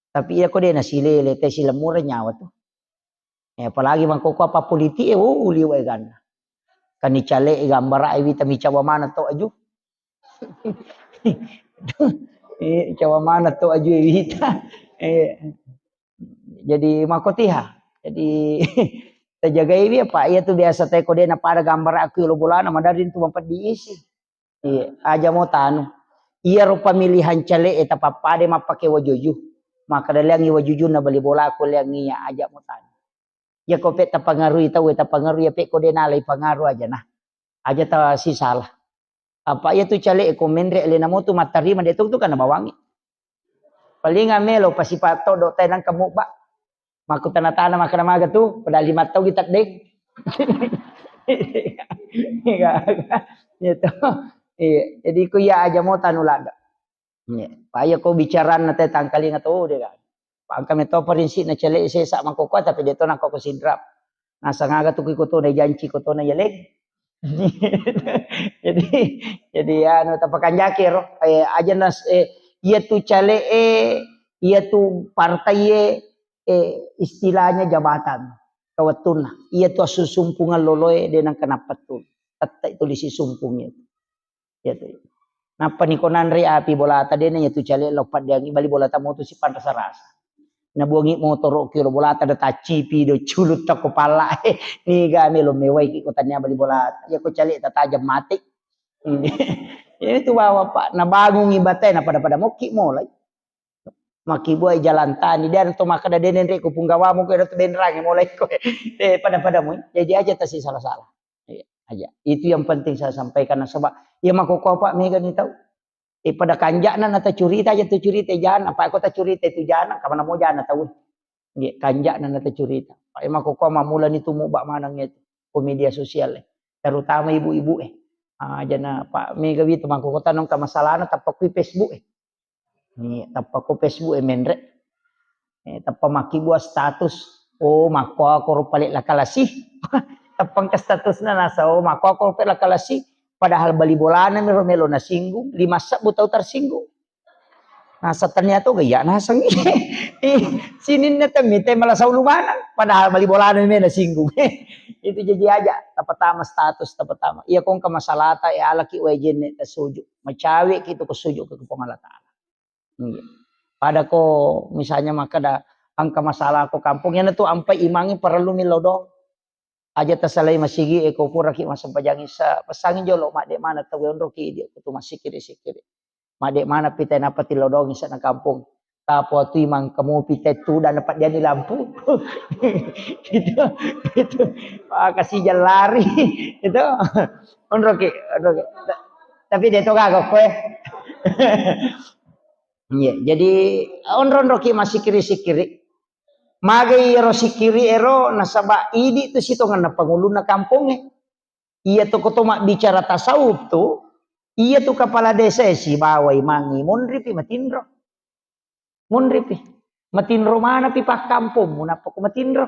Tapi iya ko de nasilele, te silemmureng nyawa tu. Eh, apalagi mangkoko apa politik e, oh, liwa eganna. Kan icale e gambara e wita micawa mana to aju. Eh, cawa mana to aju e wita. Eh, jadi makotiha. Jadi tajagai wi apa iya tu biasa te ko de napada gambara aku lo bolana madari tu mampeddi isi. Iya, aja mo tanu. Iyaro pemilihan cale'e tapappada mappake wajuju. Makkeda leangngi wajujunna bali bolaku leangngi iya, aja mo tanu. Iya ko pe tapangarui tauwe, tapangarui iya pe ko de nalai pangaru aja nah. Aja ta sisala. Apa iya tu cale'e ko menre le namo tu mattarima de tu tu kana bawangi. Paling melo pasipa todo tai nangka mubba. Makkutana-tana makkeda maga tu, padahal lima tau kita deng. Iya, iya. Iya to. Iya, jadi ku iya aja mo tanu ladde. Iya. Pak, iya ko bicaranna te tangkalinga to de kan. Pak, engka meto prinsipna cele sesa makoko tapi de to nakoko sidrap. Nasang aga tu ko to na janci ko to na yaleng. Jadi, jadi anu tapakanjaki ro, eh, aja nas, eh, iya tu cale e, iya tu partai e, eh, istilahnya jabatan kawettunna. Iya tu assusumpungeng loloe de nang kenapa tu. Tette itu lisi sumpung itu. Iya tu. Nappa ni ko nanre api bolata de na iya tu cale lo paddeangi bali bolata motu si panrasa-rasa. Nabuangi motoro ki lo bolata da taccipi do culutta ko pala. Niga melo mewai ki ko tania bali bolata. Iya ko cale tatajam mate. Iya tu bawa Pak, nabangungi batae na pada-pada mokki molai. Makkibuai jalan tani, de to makkeda de nenre ko punggawamu ko de to benrangi molai ko. Eh, pada-pada mu. Jadi aja tasi salah-salah. Iya, aja. Itu yang penting saya sampaikan nasaba iya makoko Pak mega ni tau. Eh, pada kanjana na tacurita aja tu curita jana, apa ko tacurita itu jana, kamana mo jana tau. Nggih, kanjana na tacurita. Pak, emang koko mamulani tumu bak maneng itu ko media sosial e. Terutama ibu-ibu e. Ah, jana Pak mega witu mangkoko tanong ka masalahna tappa kui Facebook e. Ni tappa ko Facebook e menre. Eh, tappa makkibua status. Oh, makko koro pale lakalasi. Tappa engka statusna nasa, oh, makko koro pale lakalasi. Padahal bali bolana miro melo nasinggung, lima sebbu tau tersinggung. Nasa tania to gaya naseng. Ih, sininna temmi te malasau lumanang. Padahal bali bolana me nasinggung. Itu jadi aja tapatama status tapatama. Iya ko engka masalata e alaki wae jenne tasuju. Macawe ki tu ko suju ke Puang Allah Taala. Iya. Pada ko misalnya makkeda engka masalah ko kampung, iyana tu ampai imangi parellu millau doang. Aja tasalai masigi e ko puraki massempajang isa, pesangi jolo madde mana tau onroki idi ko tu masikiri-sikiri. Madde mana pita napa tillau doang isa na kampung. Tapo tu imang kamu pita tu dan dapat dia ni lampu. Itu, itu. Wah, kasih jalan lari. Itu. Onroki, onroki. Tapi dia tu kagak kowe. Iya, jadi onro-onroki masikiri-sikiri. Magai ero sikiri ero nasaba idi tu sitongenna pangulunna kampongnge. Iya tu koto mabbicara tasawuf tu, iya tu kepala desa e sibawa imangi monripi matinro. Monripi. Matinro manapi pakkampongmu nappa ko matinro.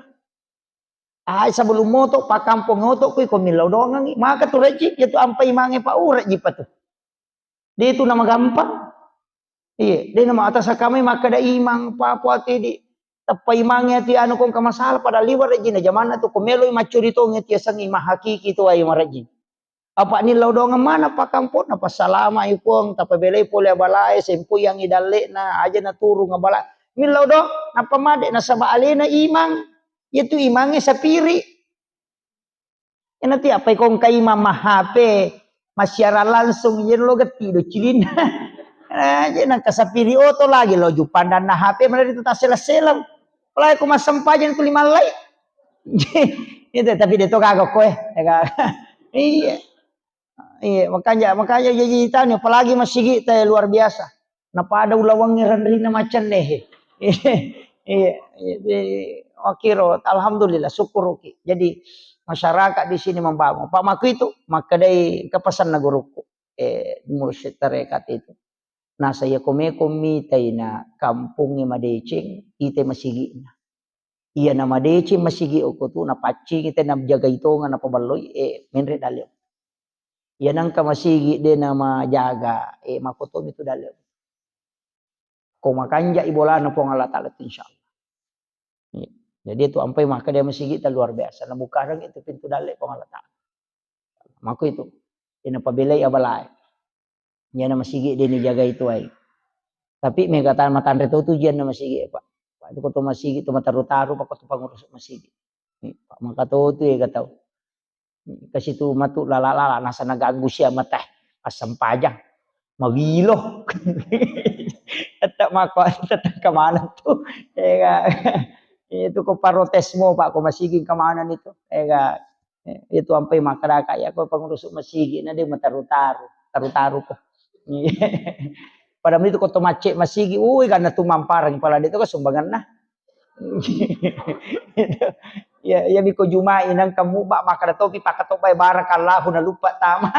Ai sebelum moto pakkampong oto kui ko millau doangangi. Maka tu rejji, iya tu ampai imange pa urejji pa tu. De tu nama gampang. Iya, de nama atas kamai makkeda imang, papo ati di teppa imange ati anu kong ka masalah pada liwa rejji na jamanna tu ko meloi maccuri tonge ti asengi mahakiki tu ai marejji. Apa nillau doangeng mana pakkamponna, passalama i Puang, tapabelai pole abalae, sempoiangi dalle'na, aja naturung abala. Millau doang, nappa made nasaba alena imang, iya tu imange sapiri. Ena ti apa ikong ka imang ma H P, massiarang langsung, iya lo getti do cilinna. Aja nang kasapiri oto lagi lo jupandanna H P mana itu tasela-selang. Apalagi ko massempajang tu lima lai. Itu tapi de to gaga koe. Iya. Iya, makanya, makanya jadi tanya, apalagi masigi te luar biasa. Napada ulawangngi renrina macenne. Iya, iya, jadi, makiro, alhamdulillah, syukuruki. Jadi masyarakat di sini membangun. Pak Maku itu, makkedai kepesan na guruku, eh, mursyid tarekat itu. Nasa iya ko meko mitai na kampongnge madeceng, ite masigi'na. Iya na madeceng masigi okko tu, napaccingi te najagai tonga napaballoi, eh, menre dalle. Iya nangka masigi de namajaga, eh, makotomi tu dalle. Ko makanja i bolana Puang Allah Taala tu insyaallah. Iya. Jadi itu ampai maka dia masigi ta luar biasa. Nabukareng itu pintu dalle Puang Allah Taala. Mako itu. Ina pabelai abalae. Iyana masigi de ni jagai tuai. Tapi mega tan matanre to tu jianna masigi, Pak. Pak, itu ko to masigi tu mataru-taru, Pak, ko to pangurus masigi. Pak, maka to tu ega tau. Kasi tu matu lala-lala nasa naganggu sia mata. Assempajang. Mawilo. Tetap mako, tetap kemana tu. Ega. Itu ko parotesmu, Pak, ko masigi kemana itu. Ega. Eh, itu ampai makkadaka, ya, ko pangurus masigi na de mataru-taru, taru-taru ko. Pada itu ko to macce masigi, ui, karena tu mamparang pala de to ka sumbanganna. Ya, ya miko Juma'i nangka muba makkeda topi pakkatobbai barakallahu naluppa tama.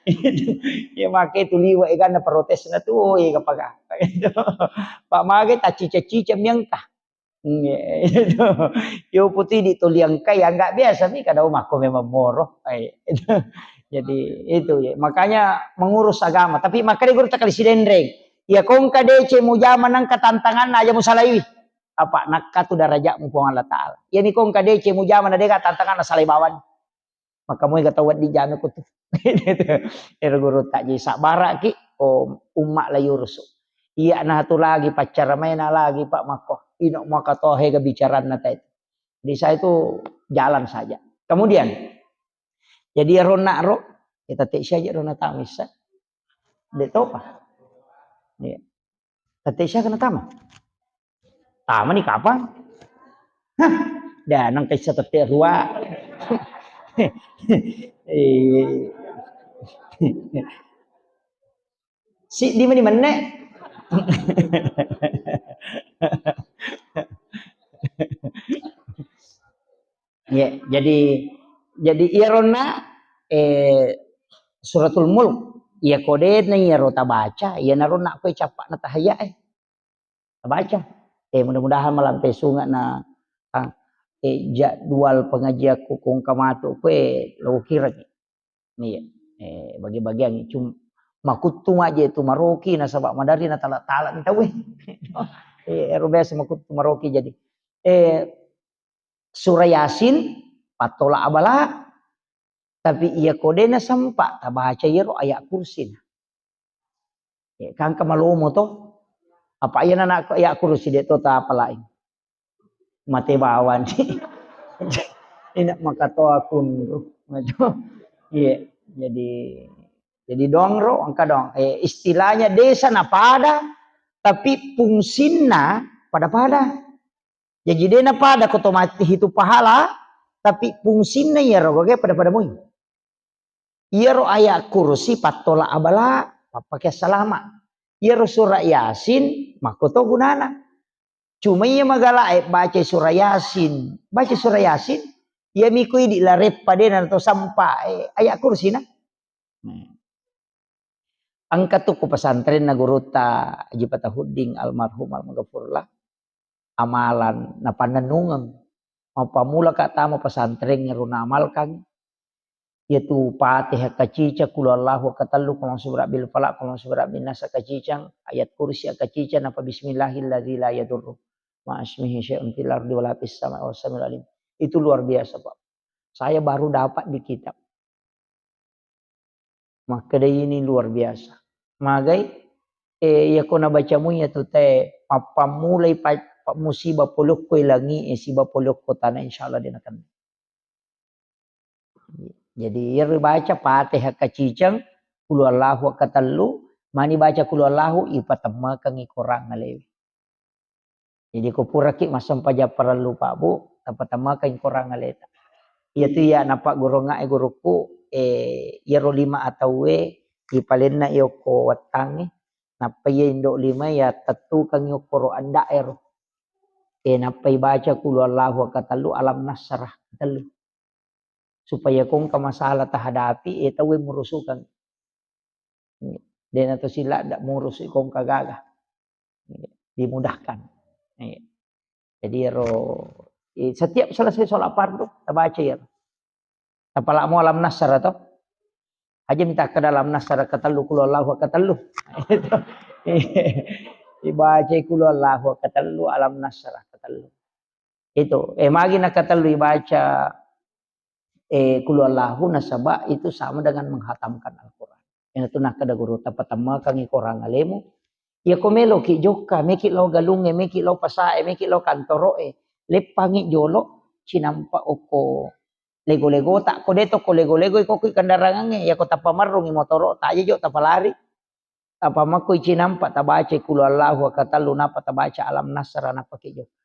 Itu. Ya make tu liwa eganna protesna tu, oh, ega paga. Itu. Pak mage taccica-cica miangka. Iya, itu. Yo putih di toliangka ya nggak biasa mi kada makko memang moro. Eh, itu. Jadi itu ya. Makanya mengurus agama. Tapi makanya guru takali sidenreng. Ya kongka dece mujama nangka tantangan aja musalaiwi. Apa nakka tu darajatmu Puang Allah Ta'ala. Iyani ko engka dece mujama na dega tantangan na salai bawang. Maka moi ga tau wedding jame ko tu. Ero guru tak jadi sabara ki, oh, umma la yurusu. Iya na tu lagi paccara maena lagi Pak Makko. Ino maka tohe ga bicaranna ta itu. Jadi saya itu jalan saja. Kemudian, jadi ero nak ro, kita tek saja ro na tamisa. Dek topa. Iya. Tette sia kena tama. Tama ni kapang? Hah, dah nang kaisa tette rua. Eh. Si di mani menne. Ya, jadi, jadi iyaronna, eh, Suratul Mulk, iya kodena iyaro tabaca, iyanaro nakko cappa'na tahayya, eh. Tabaca. Eh, mudah-mudahan malampe sunga na, ah, eh, jadwal pengajianku kongka matu kue lo kiraki. Iya. Eh, bagi-bagian cum-, makuttu maje tu maroki nasaba madari na tala-tala mi tauwe. Eh, ero biasa makuttu maroki jadi. Eh, Surah Yasin, pattola abala, tapi iya kodena sempa tabaca iyaro ayat kursi. Eh, kangka malomo to. Apa iya nana ayat kursi de to tapalai. Mate bawang. Ina makatoa kunru. Iya, jadi, jadi dongro engka dong. Eh, istilahnya desa na pada, tapi fungsinna pada-pada. Jaji dena pada ko to mate hitu pahala, tapi fungsinna iyaro gage pada-pada moi. Iyaro ayat kursi pattola abala, pappake salama. Iyaro surah Yasin, makko to gunana. Cuma iya magala e baca surah Yasin, baca surah Yasin, iya miko idi lareppa dena to sampa, eh, ayat kursi na. Hmm. Engka tu ko pesantrenna gurutta Haji Fatahuddin almarhum almaghfurlah, amalan napannennungeng. Mappammula ka tama pesantren ero naamalkan, yaitu Fatihah kacicang, Qul Huwallahu katellu, Qul A'udzu Birabbil Falaq, Qul A'udzu Birabbin Nas kacicang, ayat kursi kacicang, napa Bismillahilladzi la yadurru ma'asmihi syai'un fil ardi wala fis sama'i wa huwas samiul alim. Itu luar biasa, Pak. Saya baru dapat di kitab. Makkeda ini luar biasa. Magai, eh, iya ko nabaca mu iya tu te, mappammulai pa-, pa-, musibah polokko langi, eh, siba polokko tanah, insya Allah dia nakenna. Jadi, iya ribaca Fatihah kacicang, Qul Huwallahu katellu, mani baca Qul Huwallahu, ipatemmakangi korang alewe. Jadi ko puraki massempajang parellu Pak Bu, tapatammakeng korang aleta. Iyatu iya napaggurungngae gurukku, eh, iyaro lima atauwe ipalenna okko wettangnge, nappa iya indo lima iya tettukangngi okkoro anda'ero. Eh, nappa ibaca Qul Huwallahu katellu, Alam Nasrah katellu. Supaya ko engka masalah tahadapi, eh, tauwe murusukeng. Dena to sila dak murusu ko engka gaga. Dimudahkan. Jadi ero, eh, setiap selesai sholat fardu, tabaca ero. Tapalamo Alam Nasrah to. Aja minta ke dalam Nasrah katellu, Qul Huwallahu katellu. Ibaca Qul Huwallahu katellu, Alam Nasrah katellu. Itu, eh, magi nakatellu ibaca, eh, Qul Huwallahu nasaba itu sama dengan menghatamkan Al-Quran. Iyanatu nakkeda guru, tapatemmakangi korang alemu. Iya ko meloki jokka, meki lao galungnge, meki lao pasae, meki lao kantoroe, leppangi jolo, cinampa okko lego-legota, ko de to ko lego-lego, iko ki kendarangangnge, iya ko tapamerrungi motoro, taja jo tapalari. Tapamakko icinampa, tabaca Qul Huwallahu katellu, nappa tabaca Alam Nasrah, nappa ki jokka.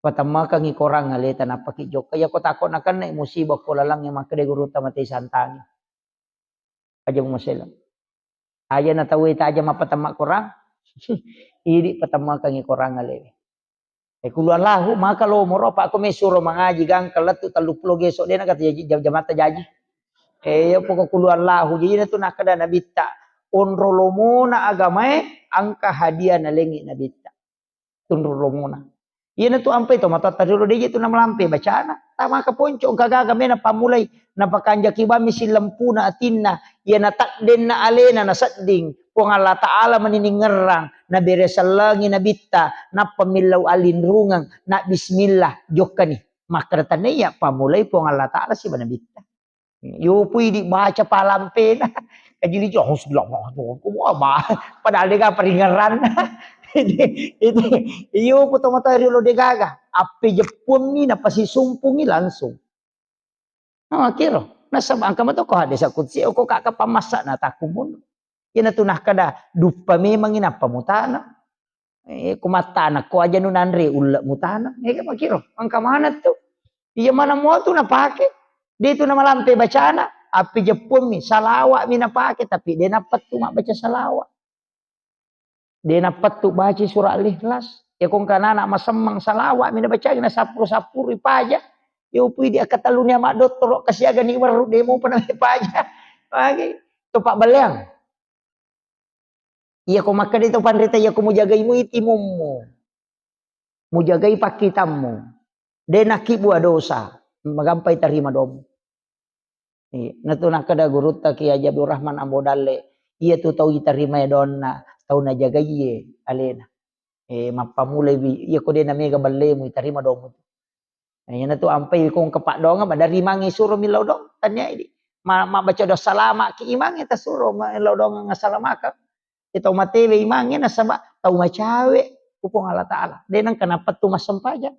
Patemmakangi korang aleta, nappa ki jokka. Iya ko tako nakenna musibah ko lalangnge, makkeda gurutta mate santangi. Aja mumasela. Aja na tauwe taja mappatemma korang. Idi patemmakangi korang alewe. Eh, kulu Allahu, maka lomoro, apa ko mesuro mangaji, gangka lettu tellu pulo geso, dena kata jaji, jam-, jamatta jaji. Eh, iya poko kulu Allahu, jadi na tu nakkeda Nabitta, onro lomona agamae, angka hadiah nalengi Nabitta. Tunru lomona. Iyana tu ampai to matotta riolo deje tu namalampe bacana. Tamaka ponco, engka gaga mena pammulai. Napakanjaki bammi sillempuna atinna. Iyana takdenna alena nasedding. Puang Allah Ta'ala mani ningerrang. Nabere sellengi Nabitta. Nappa millau alinrungeng. Na bismillah. Jokkani. Makkeda tania pammulai Puang Allah Ta'ala siba Nabitta. Yo pui dibaca palampena. Kajili jo, "Auzubillah, wah, bah." Padahal dega peringeran. Itu, itu, iyo, poto mata riolo degaga. Appe jeppuammi, napasisumpungi langsung. Nah, kiro. Nasaba angka mato ko hadis kutsi, ko kaka pamassa na takumun. Iyana tu nakkeda, duppa memangi nappa mutana. Eh, ko mattana, ko aja nu nanre ulle mutana. Eh, makiro, angka mana tu? Iya mana mua tu napake? De tu namalampe bacana, api jeppuammi, salawa'mi napake, tapi de nappettu mabbaca salawa'. De nappettu baca surah Al-Ikhlas. Ya kong kanana masemmang salawa'mi nabacai, nasappuru-sappuru ipaja. Ya upui di akatalluni ama dottoro kasiaga ni werru de mopa na ipaja. Lagi. Topa baleang. Iya ko makkeda to panrita, iya ko mujagai mui timummu. Mujagai pakkitammu. De nakkibua dosa, magampai tarima domu. Iya, natu nakkeda gurutta Kiai Haji Abdul Rahman Ambo Dalle, iya tu tau itarimai donna, tau najagaiye alena. Eh, mappamulai wi, iya ko de namega ballemu, itarima domu. Nah, iyana tu ampai ko engka paddoangeng, madari mangi suro millau doang, tania idi. Ma-, mabbaca doa salama ki imangnge tasuro millau doang assalamakang. Itu matewe imangnge nasaba tau macawe ku Puang Allah Ta'ala. De nengka napettu massempajang.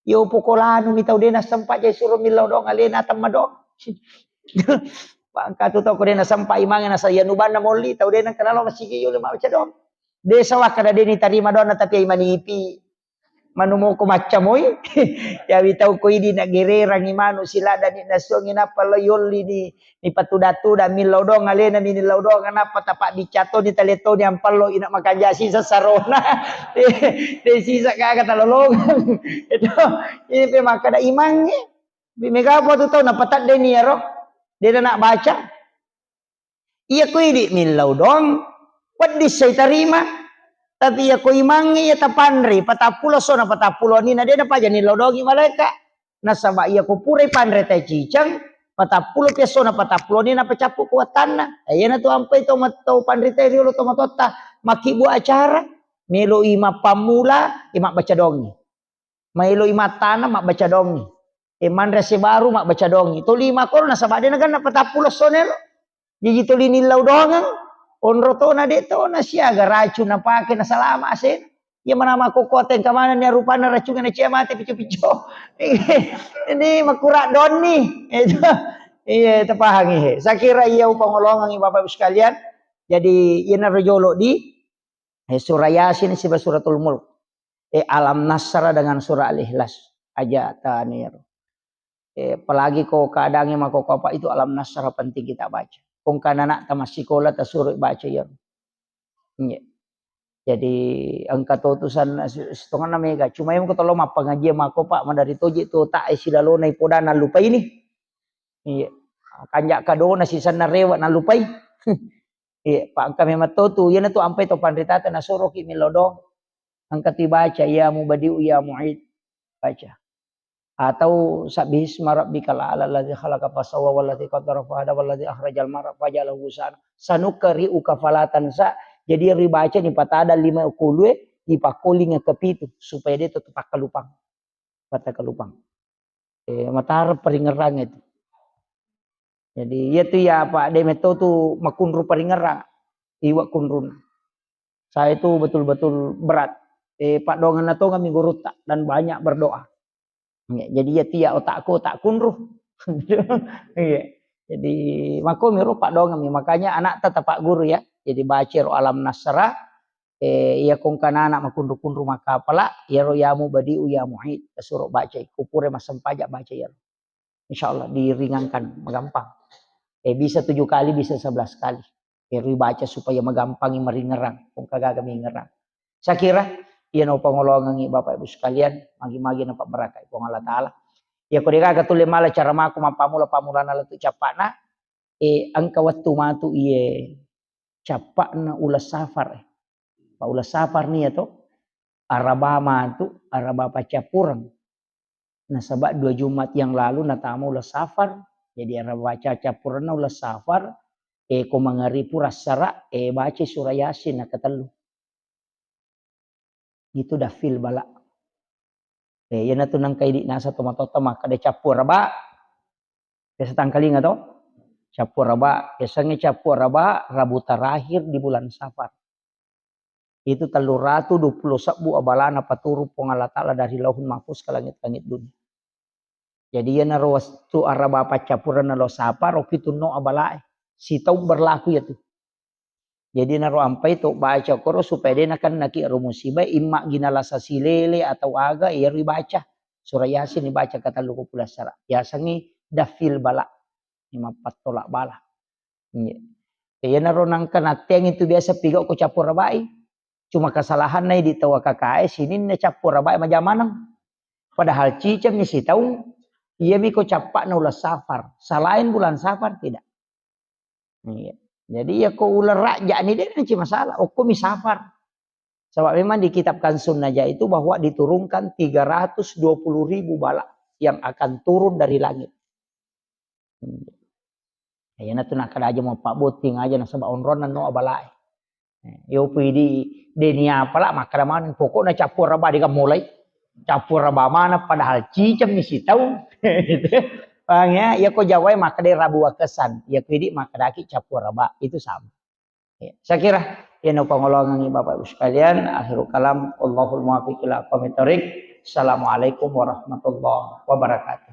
Yo pokolanu mi tau de nassempajang suro millau doang alena temma doang. Bangka tu tau ko de nasempa imangnge nasa iya nubanna molli tau de nengka nalo masigi yo le mabbaca doang. De sawakka na de nitarima doanna tapi ai manipi. Manu moko macca moi. Yawi tau ko idi na gererangi manu siladani nasuangi nappa lo yolli ni, ni patuda-tuda millau doang alena mi nillau doang nappa tapa bicca toni tale toni ampallo ina makanja sisa sarona. De sisa gaga talolongang. Itu ini pe makkada imangnge. Bi mega apa tu tau napataddeni yaro. De na baca. Iya ko idi millau doang, wedding sai tarima. Tapi iya ko imangnge iya tapanrei, patappulo sona patappulo nina de napaja nillau doangi malaeka. Nasaba iya ko purai panre tai ciceng, patappulo pi essona patappulo nina pacappu kuatanna. Eh, iyana tu ampai to mat-, to panrita riolo to matotta, makkibbu acara, meloi mappammula, eh, mabbaca doangi. Maeloi mattana mabbaca doangi. Eh, manre sebaru mabbaca doangi. Toli makoro nasaba de naganna patappulo sonero. Jaji toli nillau doangeng. Onro tona de tona siaga racung napake nasalama asena. Iya mana makkokkote engka manenni rupanna racungnge nacia mate picco-picco. Ini makura donni. Itu. Iya, tapahangi he. Saya kira iya upangolongangi Bapak Ibu sekalian. Jadi iyana rojolo di Eh, surah Yasin siba Suratul Mulk. Eh, Alam Nasrah dengan surah Al-Ikhlas. Aja tanu iyaro. Eh, apalagi ko keadaannya mako apa itu Alam Nasrah penting kita baca. Kong kanana tamassikola tasuro baca iyaro. Iya. Jadi engka to tusan sitonganna mega. Cuma yang ko tolo mappangaji mako Pak madari toji to tak eh silalona ipoda nallupai ni. Iya. Kanja kadona sisanna rewa nallupai. Iya, pa engka memang to tu, iyana tu ampai to panritata nasoroki millau doang. Engka tu ibaca, "Ya Mubadi'u ya Mu'id." Baca. Atau "Sabbihisma rabbikal a'la alladzi khalaqa fasawwa walladzi qaddara fahada walladzi akhrajal mar'a faja'alahu ghusaan." "Sanuqri'uka fala tansa." Jadi yang dibaca ni patada lima kulue, dipakkoling ke pitu supaya dia tetap kalupang. Pata kalupang. Eh, matara paringerrang itu. Jadi, iya tu ya, Pak, de metto tu makunru paringerrang. Iwa kunrun. Saya itu betul-betul berat. Eh, paddoangenna tongeng mi gurutta dan banyak berdoa. Ya, jadi iya tu ya otakku, otak kunru. Iya. Jadi, mako miro paddoangeng mi. Makanya anak tetap Pak Guru ya. Jadi, baca ro Alam Nasrah, eh, iya kong kanana makunru-kunru makkapala, iyaro ya Mubadi'u ya Mu'id, tasuro baca, ko pura massempajang baca iyaro. Insya Allah diringankan, magampang. Eh, bisa tujuh kali, bisa sebelas kali. Iyaro baca supaya magampangi maringerang, kong kagaga mingerang. Saya kira Iya no pangolongengi Bapak Ibu sekalian, magi-magi napabarakai Puang Allah Ta'ala. Iya ko degaga tulle mala cara mako mappamula-pamulana lettu cappa'na, eh, engka wettu matu iye cappa'na uleng Safar. Pa uleng Safar nia to, Araba matu, Araba paccappureng. Nasaba dua Jumat yang lalu natama uleng Safar, jadi Araba paccappurengna uleng Safar, eh, ko mangaribu rassara, eh, baca surah Yasin nakatellu. Itu dafil bala. Eh, iyanatu nangka idi nasa tomatoatta makkeda cappu Araba. Biasa tangkalinga to? Cappu Araba. Biasanya cappu Araba Rabu terakhir di bulan Safar. Itu tellu ratu dua puluh sebbu abala napaturung Puang Allah Ta'ala dari Lauhul Mahfuz ke langit-langit dunia. Jadi iyanaro wettu Araba paccappurengna uleng Safar, ro pitunno abalae. Sitaung berlaku iyatu. Jadi naro ampai to baca koro supaya de nakennaki ero musibah, imma gina lasa silele atau aga, iyaro ibaca. Surah Yasin ibaca katellu ko pulassara. Yasengngi dafil bala. Ini mappattolak bala. Iya. Iyanaro nangka natteang itu biasa pigau ko cappu Arabai. Cuma kesalahanna idi tau A K K E sininna cappu Arabai majamaneng. Padahal cicengmi sitaung, iyami ko cappa'na uleng Safar. Selain bulan Safar tidak. Iya. Jadi ya ko uleng Rajab ni de nanci masalah. Okko mi Safar. Sebab memang di kitab Kanzun Najah itu bahwa diturunkan tiga ratus dua puluh ribu bala yang akan turun dari langit. Hmm. Iyanatu nakkeda aja mau pabbotting aja nasaba onronna no abalae. Eh, yo pidi deni apala makkeda maneng pokokna cappu Araba de gammolai. Cappu Araba maneng padahal cicengmi sitaung. Paham ya? Ya ko Jawa makkeda Rabu Wakesan, ya ko idi makkedaki cappu Araba. Itu sama. Ya, saya kira ya no pangolongengi Bapak Ibu sekalian, akhirul kalam, Allahul muwaffiq ila aqwamit thoriq. Assalamualaikum warahmatullahi wabarakatuh.